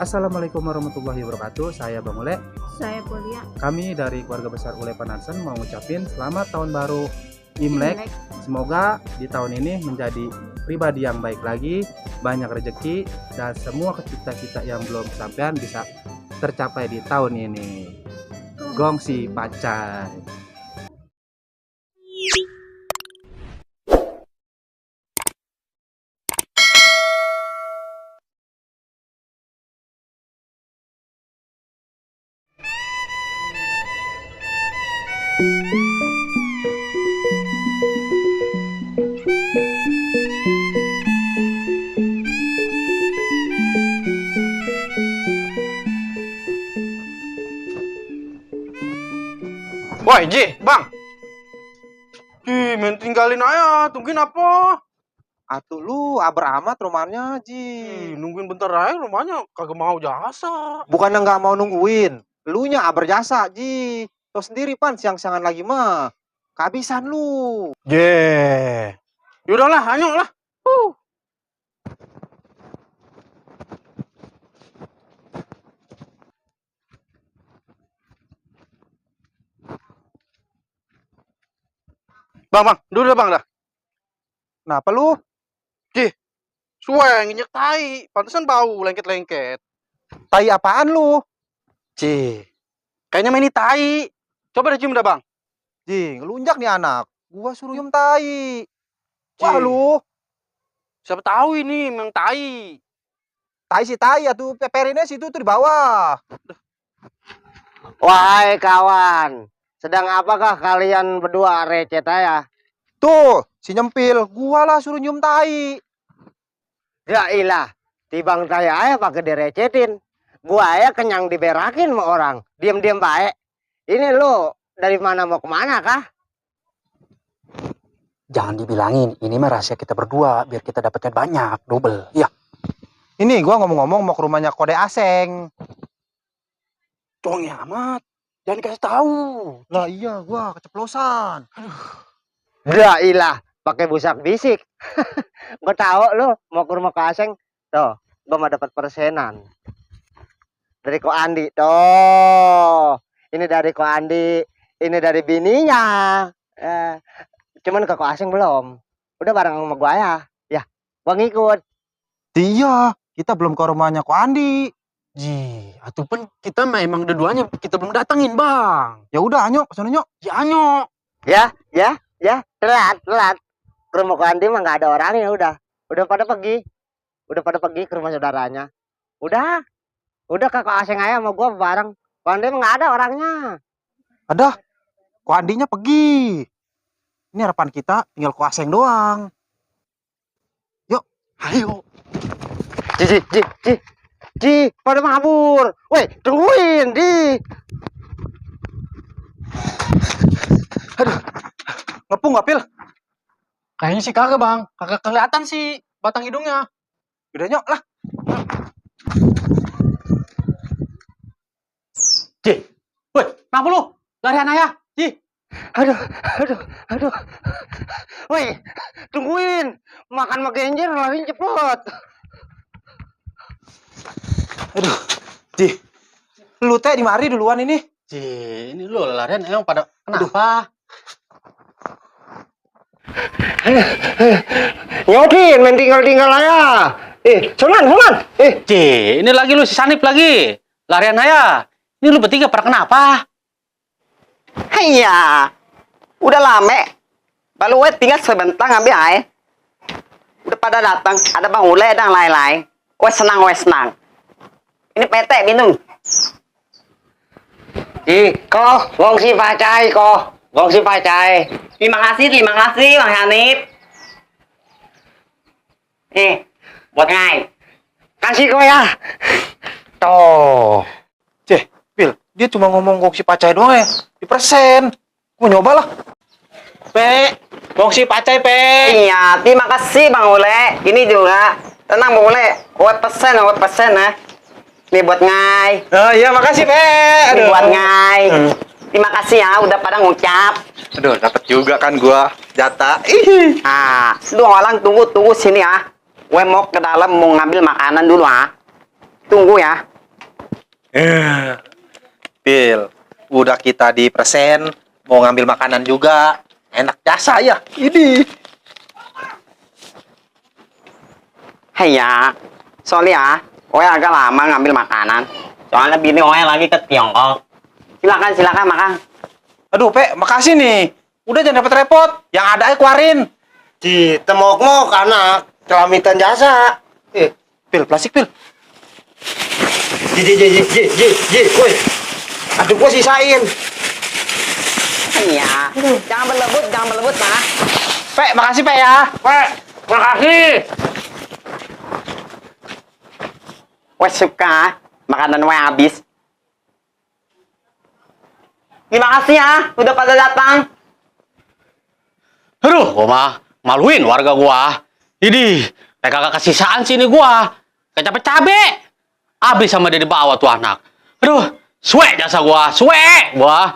Assalamualaikum warahmatullahi wabarakatuh. Saya Bang Ule. Saya Polia. Kami dari keluarga besar Ule Panarsen mau ngucapin selamat tahun baru Imlek. Semoga di tahun ini menjadi pribadi yang baik lagi, banyak rezeki, dan semua cita-cita yang belum kesampaian bisa tercapai di tahun ini. Gongsi Pacai. Woi, Ji, Bang. Main tinggalin aja, tungguin apa? Atuh lu aber amat rumahnya, Ji. Nungguin bentar aja rumahnya kagak mau jasa. Bukannya nggak mau nungguin, lu nya aber jasa, Ji. Tuh sendiri pan siang-siangan lagi mah. Kehabisan lu. Yaudahlah, ayo lah. Bang, dulu dah bang dah. Kenapa lu? Suwe, nginjek tai. Pantesan bau, lengket-lengket. Tai apaan lu? Kayaknya main ini tai. Coba dah cium dah bang. Ji, ngelunjak nih anak. Gua suruh nyium tai. Wah lu, Siapa tahu ini memang tai. tai si tai ya tuh peperinnya situ tuh di bawah. Wahai kawan, sedang apakah kalian berdua recet ya? Tuh, si nyempil, gua lah suruh nyium tai. Ya ilah, tibang saya aja pakai direcetin. Gua ya kenyang diberakin sama orang, diam-diam baik. Ini lu dari mana mau kemana kah? Jangan dibilangin, ini mah rahasia kita berdua, biar kita dapatnya banyak, double. Iya. Ini gua ngomong-ngomong mau ke rumahnya Kode Aseng. Tolong ya amat, jangan dikasih tahu. Lah iya, gua keceplosan. Ya ilah, pakai busak bisik. Gua tahu lu mau ke rumah Kak Aseng. Tuh, gua mau dapat persenan. Dari Ko Andi, tuh. Ini dari Ko Andi, ini dari bininya. Cuman ke Ko Aseng belum. Udah bareng sama gua ya. Ya, gua ngikut. Iya, kita belum ke rumahnya Ko Andi. Atau pun kita memang dua-duanya kita belum datangin, Bang. Ya udah, anyok, kesana nyok. Ya, anyo. Ya, telat. Ke rumah Ko Andi mah nggak ada orangnya udah. Udah pada pergi ke rumah saudaranya. Udah ke Ko Aseng aja sama gua bareng. Ko Andi mah nggak ada orangnya. Ada, Ko Andinya pergi. Ini harapan kita tinggal Ko Aseng doang. Yuk, Ayo. Ji, pada mabur. Woi, tungguin, Di. ngepung gak, Pil? Kayaknya sih kagak, Bang. Kagak kelihatan sih batang hidungnya. Udah nyok lah. Woi, kenapa lu? Larian aja, Ji. Aduh. Woi, tungguin. Makan sama genjer lari cepet. Aduh, Ji. Lu teh di mari duluan ini. Ini lu larian emang pada kenapa? Nyokin, main tinggal aja. Sonan. Ini lagi lu si Sanip lagi. Larian aja. Ini lu bertiga pada kenapa? Haiya, udah lama. Baru tinggal sebentar ngambil air. Udah pada datang, ada Bang Ule dan lain-lain. Wes senang. Ini PT minum. Kok, gongsi pacai. Terima kasih Bang Hanif. Buat ngai. Kasih kok ya. Tuh. Pil, dia cuma ngomong gongsi pacai doang ya. Di persen. Mau nyoba lah. Gongsi pacai, Iya, terima kasih Bang Ule. Ini juga. Tenang Bang Ule. Buat pesen ya. Ini buat ngai. Oh iya, makasih, Ini buat ngai. Terima kasih ya udah pada ngucap. Aduh, dapat juga kan gua jatah. Lu orang tunggu sini ya. Gue mau ke dalam mau ngambil makanan dulu ah. Tunggu ya. Pil, udah kita di present, mau ngambil makanan juga. Enak jasa ya. Ini. Hai ya. Soalnya, Oe agak lama ngambil makanan. Soalnya bini Oe lagi ke Tiongkok. Silakan makan. Aduh, Pe, makasih nih. Udah jangan repot-repot. Yang ada aja keluarin. Di temok-mok anak kelamitan jasa. Pil, plastik, Pil. Ji, woi. Aduh, gua sisain. Iya. Jangan berlebut, Pak. Pe, makasih, Pe ya. Pe, makasih. Oe suka makanan Oe habis. Terima kasih ya, udah pada datang. Aduh, gua mah maluin warga gua. Ini, kagak kesisaan sini gua. Kayak cabe. Habis sama dia dibawa tuh anak. Aduh, suwe jasa gua, suwe gua.